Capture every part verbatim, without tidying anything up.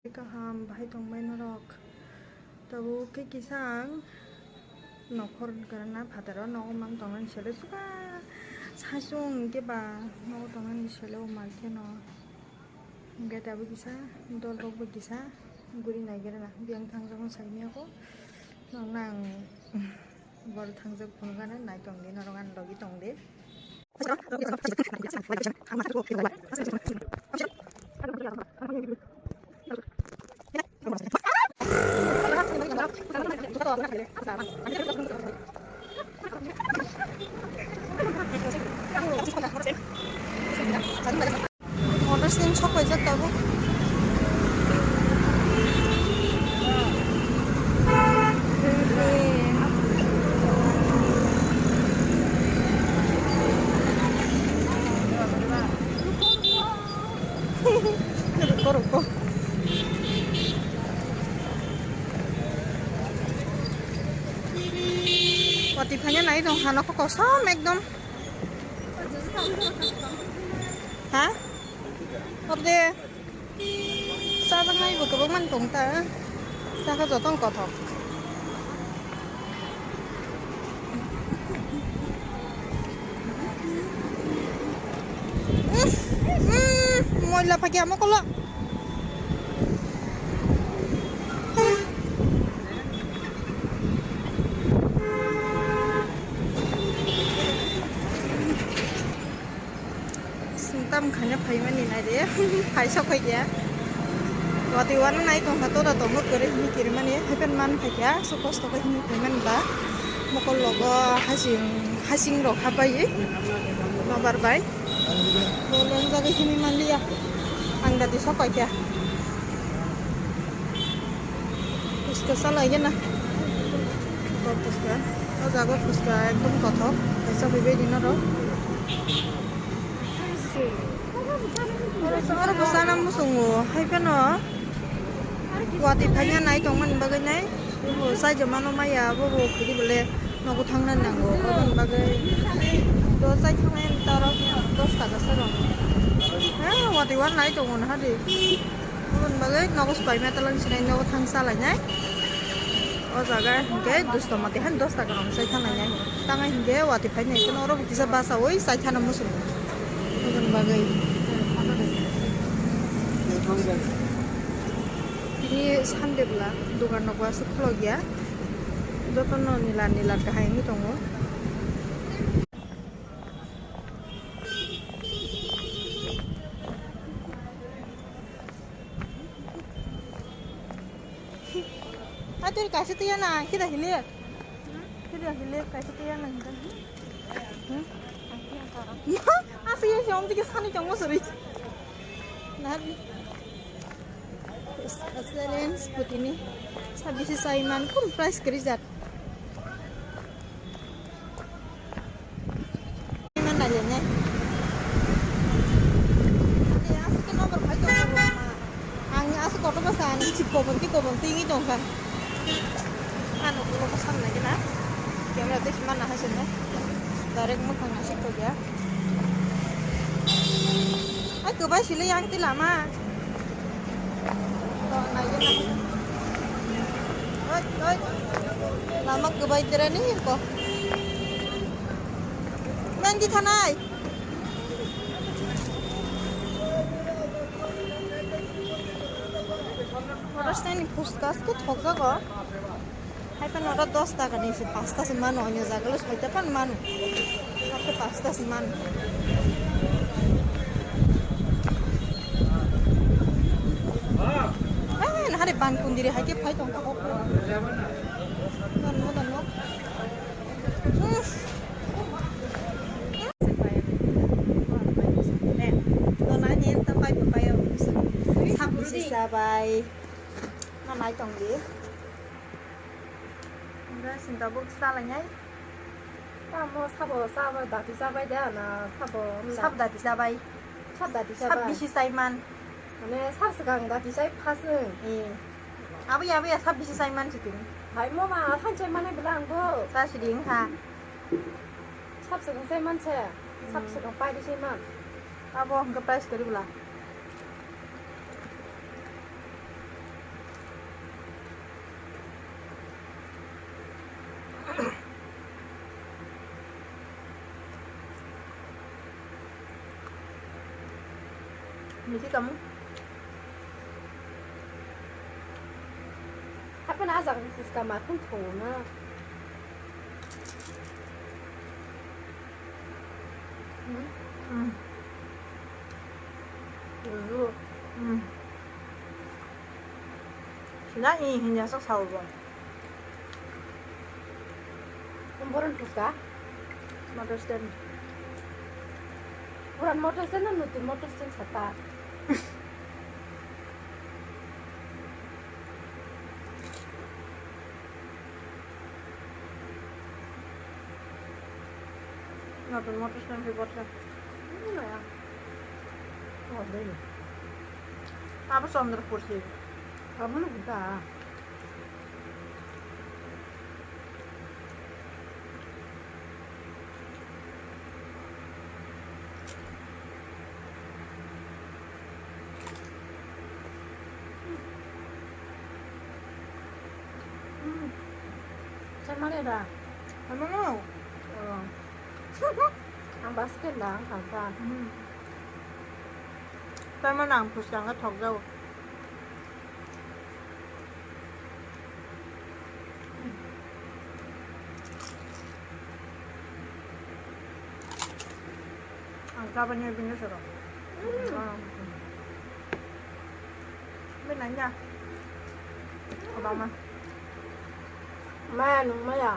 Kaham bahai tongbai norok. Tabuk khe kisa ang nokhor gana phataro nogo mang tongnani sele suka saichung hwnkhe ba nogo tongnani sele o market no. Hwnkhe tabuk kisa dol rok bo kisa guri nai gana biyang thangjak no saimya ko. Nokna ang bor thangjak phunukgana nai tongdi norok ani logi tongdi. Motor stand sok paijak tabuk. Rukko, rukko. Watwi phaina nai tong hano khe kosom ekdom. Ha? Orde. Chajaknai bo kwbangma tong ta. Saka joto kothok. Uff, uff, moila phakya mokolo. Singtam khaina phaimani nai de, phai sok khaikya. Watwi uanw nai tongkha, toda tongo kwrwi hwnwi kirimani, haiphano man khaikya, aswk kosto khe hwnwi phaimani ba. Mokol logo hasing, hasing rok hapai, nobar bai. Bo lengjagwi hwnwi manliya, ang dati sok khaikya. Phuska salai gana. Bo phuska. O jaga phuska ekdom kothok. Kaisa bebek dino rok. Oro, oro bo sana muchungo. Hai phano. Watwi phaina nai tongmani bagwi nai. Bo sai jemano maya. Bo bo khidi bole. Nogo thangna nango, aboni bagwi do chai thangnai toro dos taka se rw. Ha, watwi uanw nai tongo na hadi. Aboni bagwi nogo swbaima talang sinai nogo thang salainai. O jaga hinkhe dusto mati han dos taka rok chai thanglainai. Tangai hinkhe watwi phainai kheno oro bo kisa bachaui chai thana muchungo. Aboni bagwi. Tini Sunday bwla dogan rok bo aswk khulokya. Jotono nila nila kahai wngwi tongo. Atur kaisa twiya na, kida hilir. Kida hilir, kaisa twiya na, kida. Hmm? Asli ya, siya, om tige sani chongo suri. Nah. Australian scooty ni sabisi saiman kum price kiri jat. Iman nai le ne. Ate asli ke number phai to. Ang asli koto basa ani chip kobon ti kobon ti ngi dong kha. Ano ko ko sam nai na. Camera te sima na ha sene. Direct mo thang asli to ya. Ai, kwbai sili yang ti lama. To, nai, nai. Oi, oi. Lama kwbai tere ni ko. Nang di thanai. Oro sini puskas ko thok jago. Hai phano oro dos taka ni se pasta se mano, onyo jaga lo soita phan mano. Haikhe pasta se mano. Ai, nahari ban kundiri haikhe phai tongkha kok. Danmo, danmo. Uff. Donai ni ta pai pa pai. Sabji sabai. Ma nai tong di. Enggak, sinta buk salainai. Tamo sabo sabo dati sabai da na sabo. Sab dati sabai. Sab dati sabai. Sab bisi saiman. Mane sab segang dati sai phasung. Eh. Abi abi ya sab bisi saiman siting. Hai mo ma than sai mane bilang bo. Sa siding ha. Sab segang saiman se. Sab segang pai di saiman. Abo hingke price kari bela. Iti kamu? Hape na ajak ni phuska ma khum thongo na. Mm. Mm. Sina i hinya sak sawo bo. Boron phuska? Motor stand. Boron motor stand na nutun motor stand sata. Nutun motor stand se borsa. Ano ya. Oh, dei. Abo Chandrapur se. Abo no buta. Samale da. Samale. Oh. Ang basket da ang kangka. Hmm. Tamo nang phuska ang thok jao. Ang kabanya bini soro. Bini ya. Obama. Maya nung maya.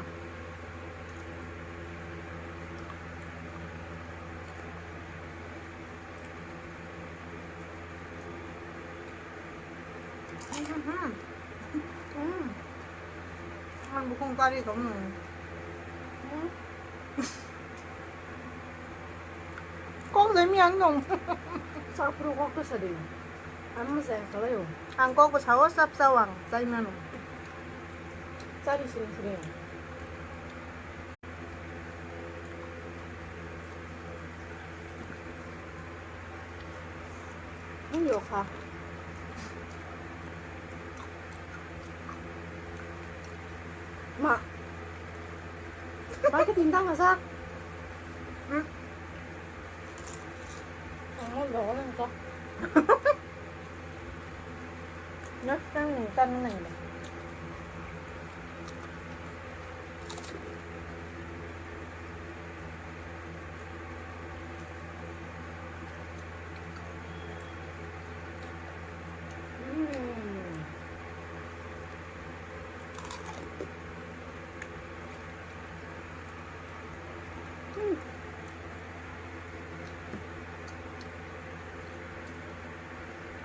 Mhm. Mm. Ang bukung kari ko, mm. Mm. Kok dai mi ang dong. Sak pro kok to sa dei. Ang mo sa khalai o. Ang kok bo sao sap sao ang chai mano. Chari sini sini. Ang yokha. Ma. Bakit tintang masak? Hmm? Ang mo lo ang ka. Next time nung tan nang ba. Mm.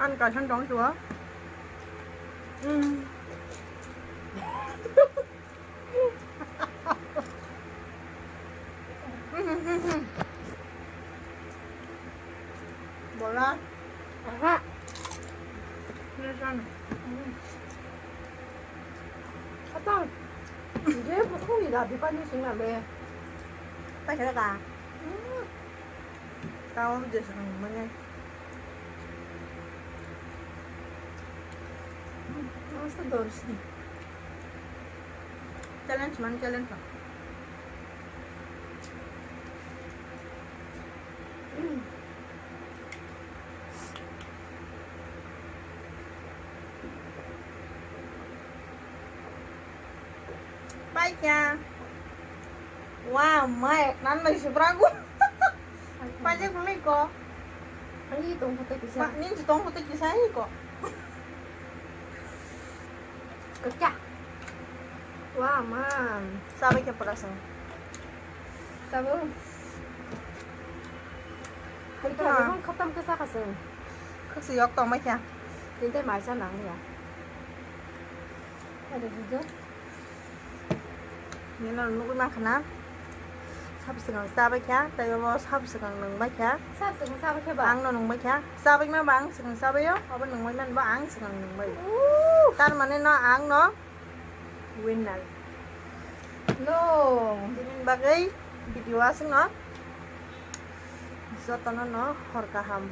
Ang kaisa tong chuo. Bola. Aha. Ini sana. Atang. Dia buku ni dah, di pani sing lambe. Apa kira ka? Hmm. Tao je sang mane. Hmm, masa dorsni. Challenge man, challenge man. Paikha. Wah, mai nan mai subrago. Paijak nai ko. Ani tong kota kisa. Ma, nin tong kota kisa hi ko. Kekya. Wah, man. Sabai khe pura sang. Tabo. Hai khe, ah, bong khatam khe sakha se. Khaksa yok tong mai khe. Tinte mai sa nang ya. Ada juga. Nino nugui mankha na. Sab swkang chabai kha, tei obo sab swkang nung bai kha. Sab swkang chabai kha ba? Ang no nung bai kha. Chabai ma ba ang swkang chabai o, obo nung bai man ba ang swkang nung bai. Ooh. Tar mane no ang no winner. No. Bini bagwi video aswk no. Jotono no hor kaham.